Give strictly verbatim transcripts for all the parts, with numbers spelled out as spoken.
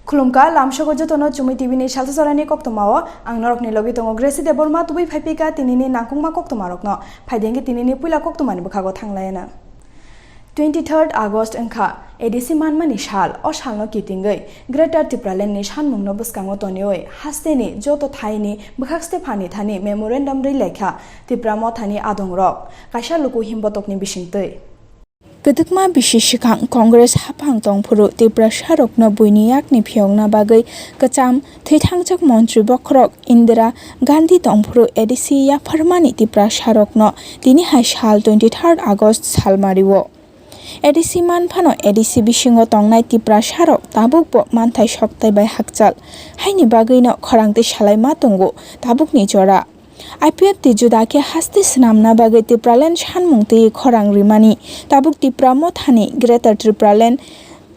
Khulumkha, lamsogo jotono Chumui T V ni salsa jorani koktwmao ang norokni logi tongo Gracie Debbarma. Tubui phaipika tinini nangkukma koktwmarokno. Phaidi hwnkhe tinini puila koktwmani bwkhago thanglaina. Twenty third August wngkha A D C manmani sal. O salno kitingwi Greater Tipraland ni sanmungno bwskango toniwi hasteni joto thaini bwkhakste phani thani memorandum rwi laikha Tipra Mothani adongrok, kaisa luku himbotokni bisingtwi. Kwdwkma bisi swkang Congress haphang tongphuru Tiprasarokno buini yakni phiyokna bagwi kwcham thwithangjak montri bokhorok Indira Gandhi tongphuru A D C yapharmani Tiprasarokno tini hai sal twenty third August salmario. A D C manphano A D C bisingo tongnai Tiprasarok tabukbo manthai soktai bai hakchal, haini bagwino khorang twi salaima tongo tabukni jora. I P F T juda khe haste swnamna bagwi Tipraland sanmung twi khorang rimani tabuk Tipra Mothani Greater Tipraland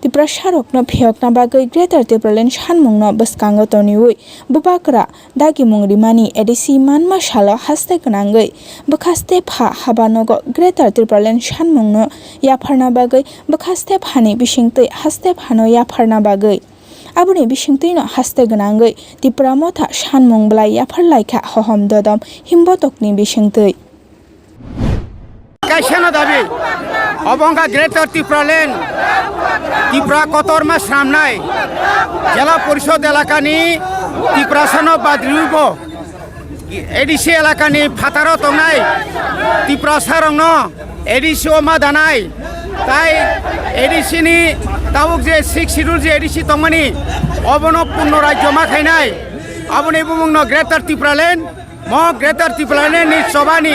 Tiprasarokno phiyokna bagwi Greater Tipraland sanmungno bwskango toniwi bubagra dagimung rimani A D C manma salo haste gwnangwi bwkhaste pha habanogo Greater Tipraland sanmungno yapharna bagwi bwkhaste phani bisingtwi haste phano yapharna bagwi. Aboni bisingtwino haste gwnangwi Tipra Motha sanmung bwlai yaphar laikha hohom dodom himbotokni bisingtwi. Kaisano dabi, obo wngkha Greater Tipraland, Tipra kotorma swnamnai, Jela Porishod elakani Tiprasano badriwibo, A D C elakani phataro tongnai Tiprasarokno A D C o ma danai, tai A D C ni tabuk je six schedule je A D C tongmani, obono purno rajyo ma khainai, aboni bumungno Greater Tipraland. Mo Greater Tipraland ni chobani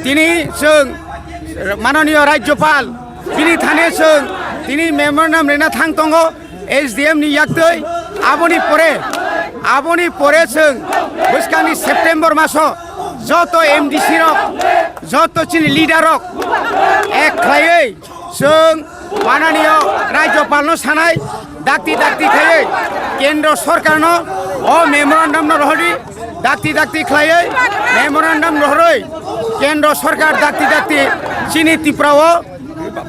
tini chwng mananiyo Rajyopal bini thani chwng tini memorandum rina thang tongo S D M ni yaktwi. Aboni pore, aboni pore chwng bwskangni September maso joto M D C rok, joto chini leader rok ek khlaiwi chwng mananiyo Rajyopalno sanai, dakti dakti khaiwi Kendro Sorkarno o memorandumno rohordi, dakti dakti khlaiwi memorandum rohorwi Kendro Sorkar dakti dakti chini Tripura o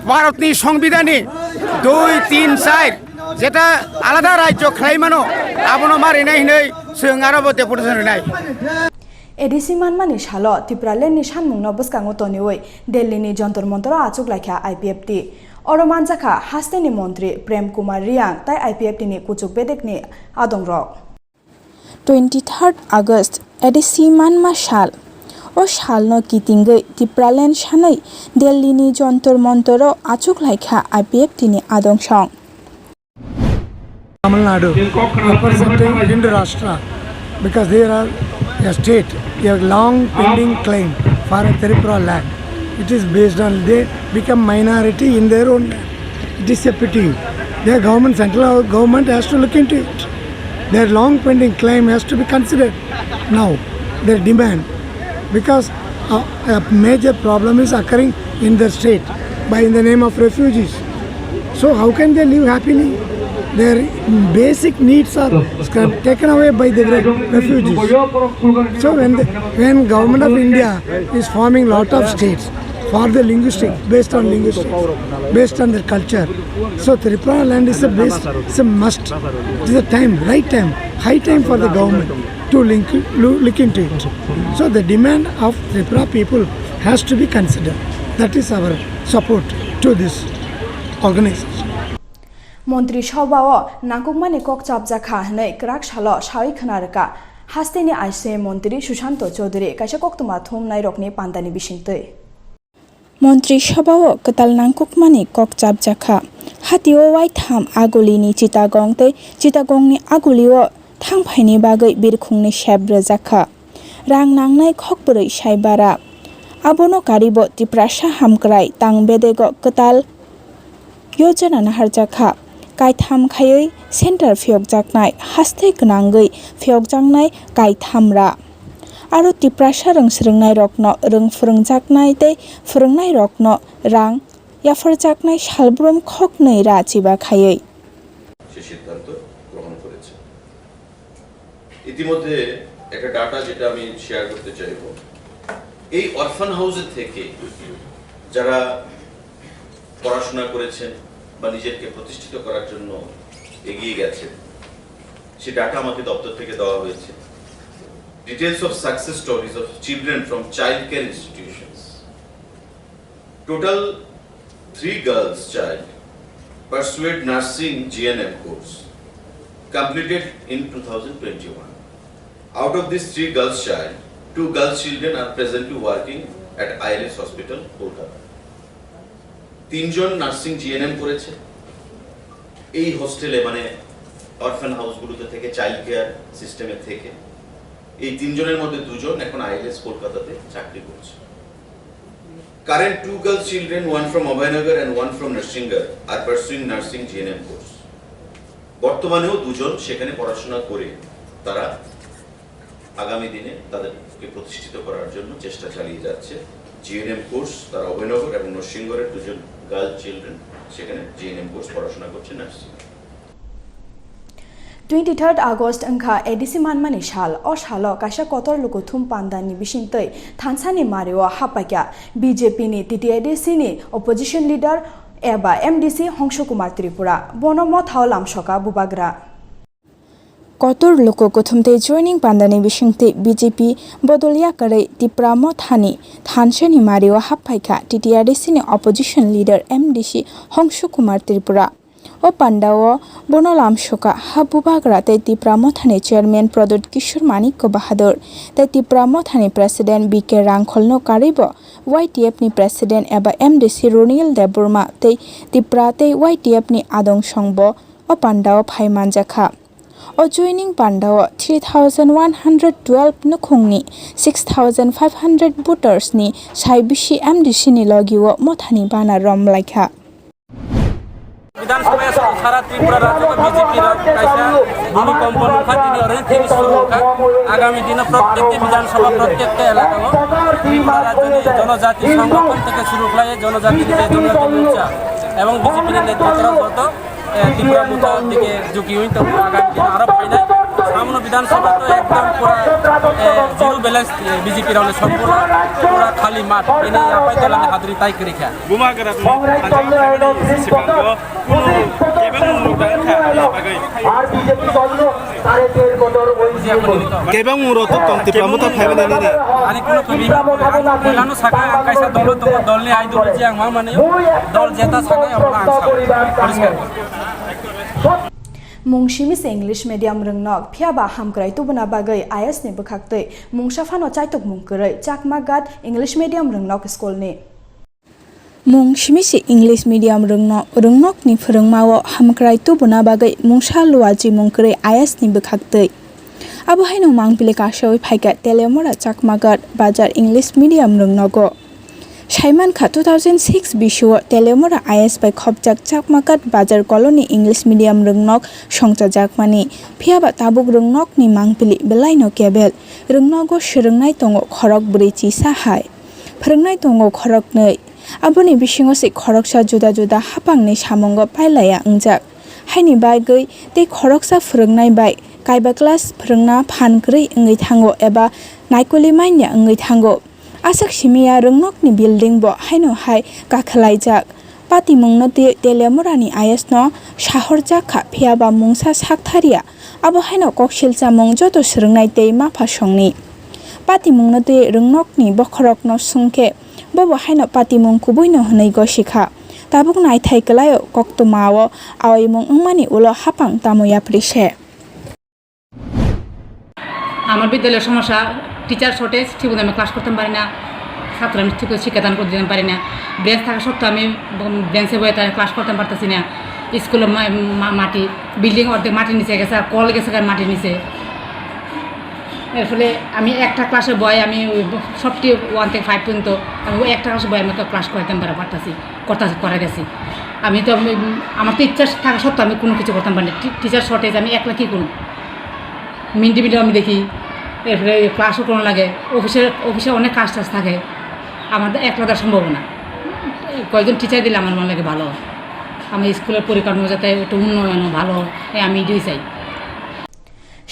Bharatni Songbidanni dui, tin, char jeta alada rajyo khlaimano abono ma rinai hinwi chwng aro bo deputation rinai. A D C manmani salo Tipralandni sanmungno bwskango toniwi Delhini Jontor Montoro achuk laikha I P F T. Oro manjakha hasteni montri Prem Kumar Riang tai I P F T ni kuchuk bedekni adongrok. Twenty third August, A D C manma sal. O salno kitingwi Tipraland sanwi Delhini Jontor Montoro achuk laikha I P F T ni adongsong. Tamil Nadu representing Hindu Rashtra, because they are a state, a long pending claim for a Tripura land. It is based on they become minority in their own land. It is a pity. Their government, central government has to look into it. Their long pending claim has to be considered now, their demand, because a, a major problem is occurring in the state by in the name of refugees. So how can they live happily? Their basic needs are scrap-, taken away by the re-, refugees. So when the, when Government of India is forming lot of states for the linguistic, based on linguistics, based on their culture, so Tripura land is a base, it's a must. It is a time, right time, high time for the government to link, loo-, look into it. So the demand of Tripura people has to be considered. That is our support to this organization. Montri Sobha o nangkukmani kok chapjakha hwnwi kwrak salo sawi khwna rwkha hasteni I C A montri Sushanto Chowdhury kaisa koktwma thumnairokni pandani bisingtwi. Montri Sobha o kwtal nangkukmani kok chapjakha. Hatio waitham agulini Chittagong tei Chittagongni agulio thangphaini bagwi birkhungni sep rwjakha. Rang nangnai khokbwrwi sai bara. Abono karibo Tiprasa hamkrai tang bedego kwtal yojana naharjakha. Kaitham khaiwi center phiyokjaknai, haste gwnangwi phiyokjaknai kaitham ra. Aro Tiprasa rwng swrwngnairokno rwng phwrwngjaknai tei phwrwngnairokno rang yapharjaknai salbrum khoknwi ra chiba khaiwi. সে সিদ্ধান্ত গ্রহণ করেছে। ইতিমধ্যে একটা ডাটা যেটা আমি শেয়ার করতে চাইব, এই অরফান হাউসের থেকে যারা পড়াশোনা করেছেন বা নিজেকে প্রতিষ্ঠিত করার জন্য এগিয়ে গেছেন, সে ডাটা আমাকে দপ্তর থেকে দেওয়া হয়েছে। Details of success stories of children from child care institutions. Total three girls child pursued nursing G N M course, completed in two thousand twenty-one. Out of these three girls child, two girl children are presently working at I L S Hospital, Kolkata. তিনজন nursing GNM করেছে এই হোস্টেলে, মানে অরফ্যান হাউসগুলোতে থেকে, child care সিস্টেমে থেকে। এই তিনজনের মধ্যে দুজন এখন আইএলএস কলকাতাতে চাকরি করছে। Current two girl children, one from Abhaynagar and one from Narsingarh, are pursuing nursing G N M course. বর্তমানেও দুজন সেখানে পড়াশোনা করে তারা আগামী দিনে তাদেরকে প্রতিষ্ঠিত করার জন্য চেষ্টা চালিয়ে যাচ্ছে। জিএনএম কোর্স তারা অভয়নগর এবং নরসিংগড়ের দুজন গার্ল চিলড্রেন সেখানে জিএনএম কোর্স পড়াশোনা করছে nursing. Twenty third August wngkha A D C manmani sal. O salo kaisa kotor lukuthum pandani bisingtwi thansani mario happaikha B J P ni T T A D C ni opposition leader eba M D C Hongshu Kumar Tripura. Bono mothao lamsoka bubagra. Kotor luku kuthumtwi joining pandani bisingtwi B J P bodol yakarwi Tipra Mothani thansani mario happaikha T T A D C ni opposition leader M D C Hongshu Kumar Tripura. O pandao bono lamsoka ha bubagra tei Tipra Mothani chairman Pradyot Kishore Manikya Bahadur tei Tipra Mothani president B K Rangkholno karwibo Y T F ni president eba M D C Roniel Debbarma tei Tipra tei Y T F ni adong songbo o pandao phai manjakha. O joining pandao three thousand one hundred twelve nukhungni six thousand five hundred voters ni sai bisi M D C ni logio Mothani bana romlaikha. বিধানসভায় সারা ত্রিপুরা রাজ্যকে বিজেপি কাইসা ভূমিকম্প নুখা দিনে অরে থেকে শুরু নুখা। আগামী দিনে প্রত্যেকটি বিধানসভা, প্রত্যেকটি এলাকাও ত্রিপুরা রাজ্যনি জনজাতি সংগঠন থেকে শুরু করে জনজাতি যে জনজাতি মোর্চা এবং বিজেপির নেতৃত্ব যত এ, ত্রিপুরা মোর্চার দিকে ঝুঁকি হইতে হবে। আগামী দিনে আরো ফাইনাল সামনে বিধানসভা তো একদম পুরা, এ, জিরো ব্যালেন্স, এ, বিজেপি রাউন্ডে সম্পূর্ণ পুরা খালি মাঠ। এনে আপাই দলানি হাদুরি তাই করি খা। Bubagra ni thansa family sibango kunu kebeng mung tang kha bagwi. Kebeng mung rok tong Tipra Motha phaiba nini. Ani kuno kami, ang poilano saka ang kaisa dolo tongo, dolni ideology ang ma mane, dol jeta saka ang saka. Poriskar. Mung simi se English medium rwngnok, phiya ba hamkrai tubuna bagwi I A S ni bwkhaktwi mungsa phano chaitok mung kwrwi Chakma Ghat English medium rwngnok school ni. Mung simi se English medium rwngnok, rwngnokni phwrwngmao hamkrai tubuna bagwi mungsa luachimung kwrwi I A S ni bwkhaktwi. Abo haino mangpili kasawi phaikha Teliamura Chakma Ghat Bazar English medium rwngnogo. Saimankha two thousand six bisio Teliamura I A S bai khopjak Chakma Ghat Bazar Colony English medium rwngnok songchajakmani, phiyaba tabuk rwngnokni mangpili belaino kebel. Rwngnogo swrwngnai tongo khorok bwrwi chisa hai. Phwrwngnai tongo khoroknwi. Aboni bisingo se khoroksa juda juda haphangni samungo pailaiya wngjak. Haini bagwi tei khoroksa phwrwngnai bai kaiba class phwrwngna phan kwrwi wngwi thango eba naikoli manya wngwi thango. Aswk simiya rwngnokni building bo haino hai kakhlaijak. Patimungno twi Teliamurani I A S no sahorjak kha, phiyaba mungsa sakthariya. Abo haino koksil chamung joto swrwngnai tei mapha songni. Patimungno twi rwngnokni bokhorokno swngkhe, bobo haino patimung kubuino hwnwi gosikha. Tabuk naithai kwlaio koktwmao aoimung wngmani ulo hapang tamo yapri se. আমার বিদ্যালয়ের সমস্যা, teacher shortage, ঠিক মতো আমি ক্লাস করতাম পারি না, ছাত্র আমি ঠিক শিক্ষাদান করতে পারি না। বেঞ্চ থাকা সত্ত্বেও আমি বেঞ্চে বসে তারা ক্লাস করতাম পারতেছি না। স্কুলের মা-, মা-, মাটি, বিল্ডিং অর্ধেক মাটির নিচে গেছে, আর কল গেছে গা মাটির নিচে। এর ফলে আমি একটা ক্লাসে বয়, আমি ওই সবটি ওয়ান থেকে ফাইভ পর্যন্ত আমি ওই একটা ক্লাসে বয় আমি ক্লাস করাইতাম পারা-, পারতাছি, করতাছি, করাই গেছি। আমি তো, আমি, আমার তো ইচ্ছা থাকা সত্ত্বেও আমি কোনো কিছু করতাম পারি না। টি-, টিচার শর্টেজ, আমি একলা কী করবো? মিড ডে মিলও আমি দেখি, এরপরে ক্লাসও করানো লাগে, অফিসের, অফিসে অনেক কাজ টাজ থাকে, আমাদের একলা দেওয়া সম্ভব না। কয়েকজন টিচার দিলে আমার মনে লাগে ভালো হয়, আমার স্কুলের পরিকাঠামো যাতে একটু উন্নয়ন হয়, ভালো হয়, আমি এটাই চাই।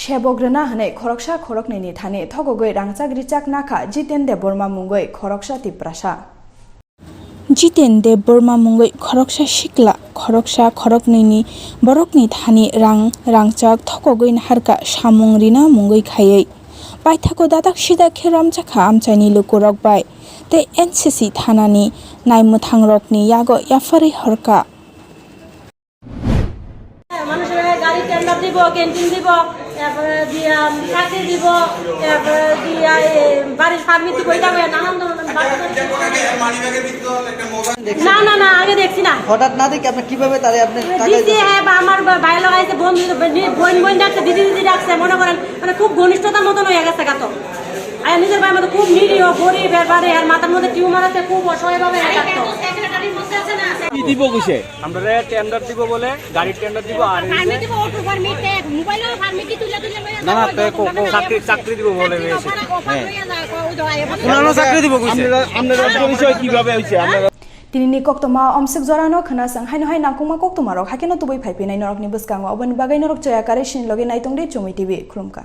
Sebok rwna hwnwi khoroksa khoroknwini thani thogogwi rangchak richak nakha Jiten Debbarma mungwi khoroksa Tiprasa. Jiten Debbarma mungwi khoroksa sikla, khoroksa khoroknwini borokni thani rang rangchak thokogwi naharkha samung rina mungwi khaiwi. Paithakgo dadak sidak khe romjakha amchaini lukurok bai tei N C C thanani naimwthangrokni yago yapharwi horkha. মানুষের গাড়ি টেন্ডার দিব, ক্যান্টিন দিব, তারপরে দিয়া চাকরি দিব, তারপরে দিয়া বাড়ির পারমিট দিব, এটা নানান ধরনের। না না না, আগে দেখছি না। হঠাৎ না দেখে আপনি কিভাবে তারে আপনি টাকা দিছি? হ্যাঁ, বা আমার ভাই লাগাইছে, বোন, বোন ডাকছে, দিদি দিদি ডাকছে, মনে করেন মানে খুব ঘনিষ্ঠতার মতন হয়ে গেছে। আর নিজের ভাইয়ের মতো খুব নিরীহ, গরিব, এরপরে আর মাথার মধ্যে টিউমার আছে, খুব অসহায় ভাবে থাকতো। কি দিব কইছে? আমরা টেন্ডার দিব বলে, গাড়ির টেন্ডার দিব, আর এই যে না, না, তে কো-, কো-, চাকরি, চাকরি দিব বলে হয়েছে। হ্যাঁ। ওনারও চাকরি দিব কইছে। আপনারা, আপনারা পরিচয় কিভাবে হইছে? আপনারা Tinini koktoma omswk jorano khwnaswng haino hai nangkukma koktomarok haikhe no tubui phaiphinai norokni bwskango. Oboni bagwi norok chaya karwi sini logi naitongdi Chumui T V. Khulumkha.